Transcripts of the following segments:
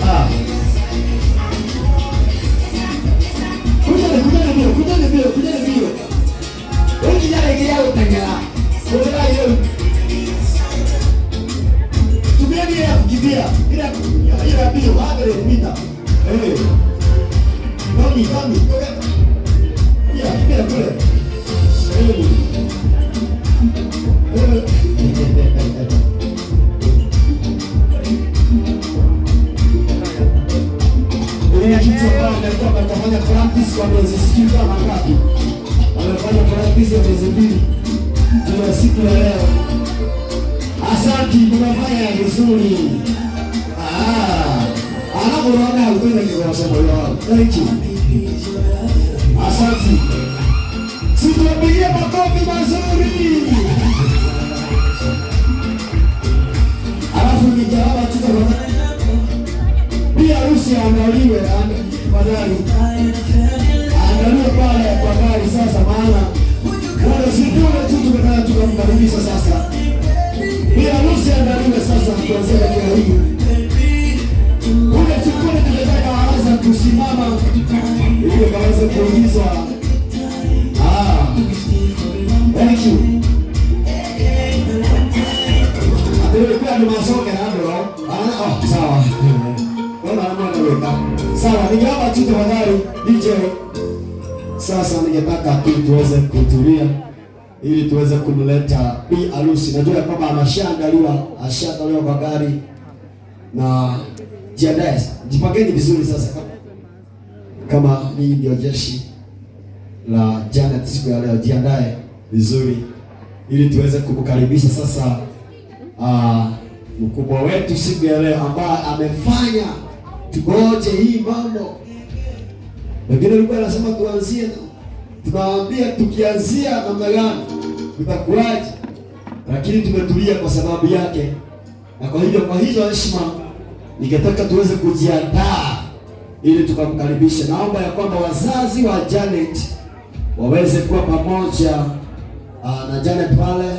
Ah. Kujeni, kujeni mbio, kujeni mbio, kujeni mbio. Huyu kijana ingia utengela. Kulela hiyo. Tumieni ile ya kukimbia, ile ya mbio, 100 meter. Eh. Tommy, Tommy, toka. Kimbia, kimbia kule. Eh. Eh. Ile kitu ambayo amekuwa amefanya practice kwa miezi sijui kama ngapi. Amefanya practice ya miezi 2 juu ya siku ya leo. Asante, umefanya vizuri. Ah, anapoona ukwenda kwa somo lao. Thank you. Asante. Situpigie makofi mazuri. Alafu nijawa tuta pia harusi aandaliwe kwa gari. Aandaliwe pale kwa gari sasa, maana wale si bure tu tumekaa tukamkaribisha sasa. Pia harusi aandaliwe sasa kuanzia dakika hii. Kule chukule tunataka waweze kusimama ili waweze kuingiza. Ah. Thank you. Nilikuwa ni masoke na ndo. Ah, oh, sawa. Ona anaweka. Sawa, ningeomba tu tafadhali DJ. Sasa ningetaka tu tuweze kutulia ili tuweze kumleta bi harusi. Najua ya kwamba ameshaandaliwa, ashaandaliwa kwa gari na jiandae, jipangeni vizuri sasa kama ninyi ndio jeshi la Janet siku ya leo, jiandae vizuri ili tuweze kumkaribisha sasa mkubwa wetu siku ya leo ambaye amefanya tugoje hii mambo. Wengine walikuwa wanasema tuanzie, tunawaambia tukianzia namna gani itakuwaje, lakini tumetulia kwa sababu yake, na kwa hivyo, kwa hizo heshima ningetaka tuweze kujiandaa ili tukamkaribisha. Naomba ya kwamba wazazi wa Janet waweze kuwa pamoja na Janet pale,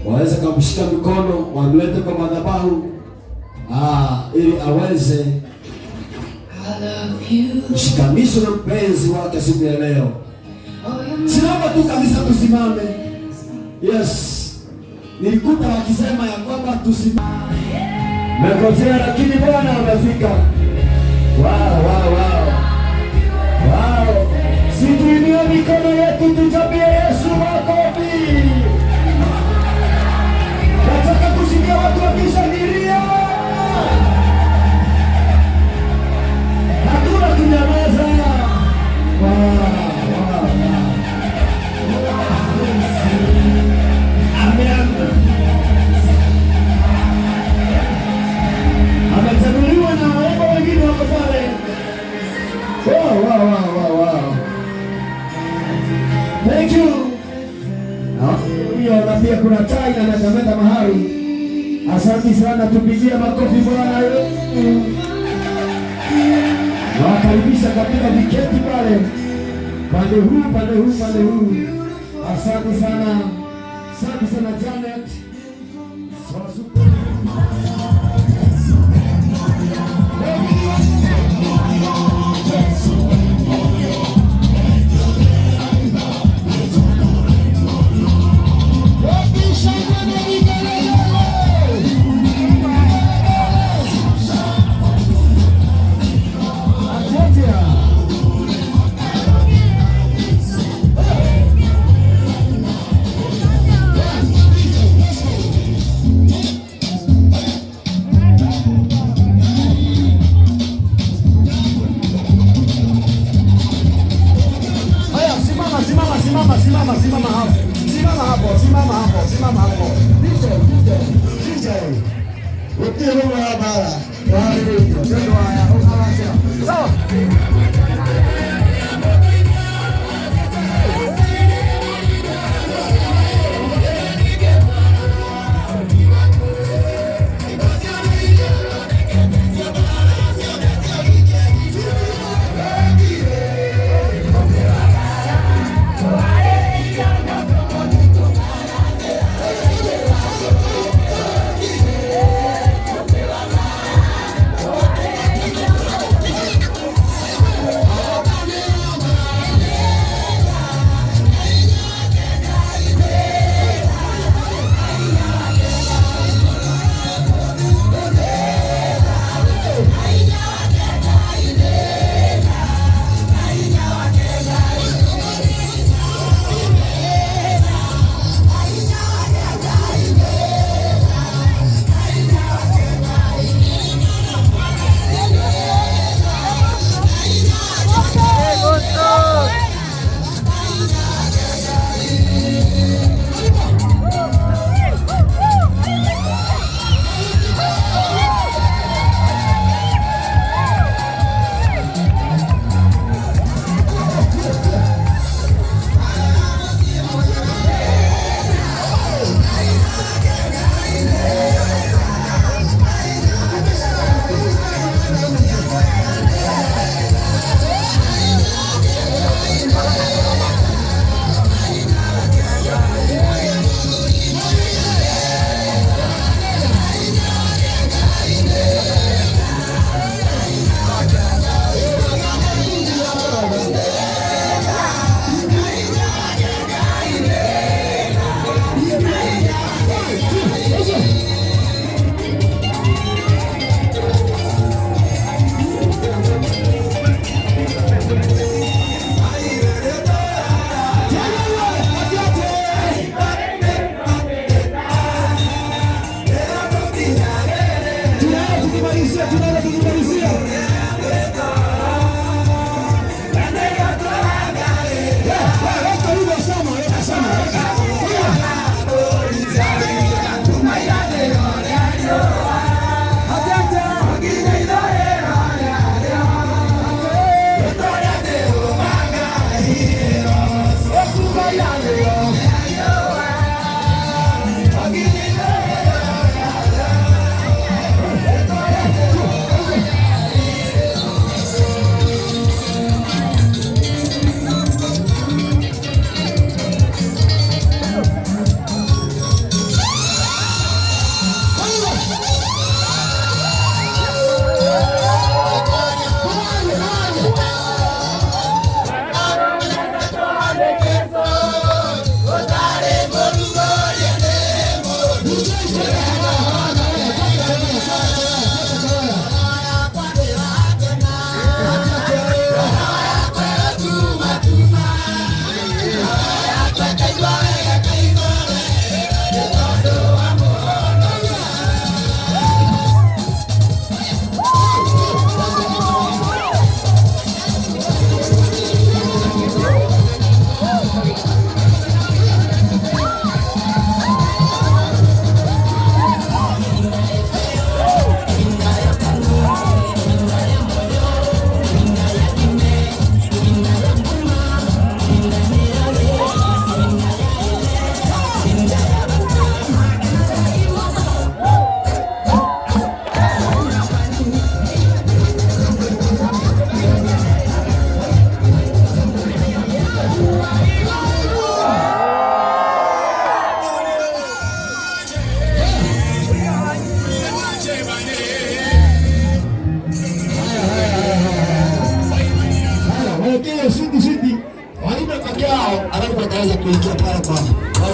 waweze kumshika mikono, wamlete kwa madhabahu ili aweze kushikanishwa na mpenzi wake siku ya leo. Simama tu kabisa, tusimame. Yes, nilikuta wakisema ya kwamba tusimame. Mekosea, lakini Bwana amefika. Wow. Wow. Situinue mikono yetu tuchapie Yesu makofi. Nataka kusikia watu wakishangilia. Hakuna kunyamaza. Wow. Amen. Amechaguliwa na warembo wengine wako pale. Wow. Thank you. Hiyo na pia kuna tai na metameta mahali. Asante sana, tupigie makofi Bwana. Nawakaribisha katika viketi pale. Pande huu, pande huu, pande huu. Asante sana. Asante sana Janet. Haya, simama, simama, simama, simama, simama hapo. Simama hapo, simama hapo, simama hapo. DJ, DJ, DJ. Utie wewe hapa. Haleluya. Sawa.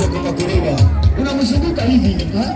Iweze kupakuliwa. Unamzunguka hivi, ha?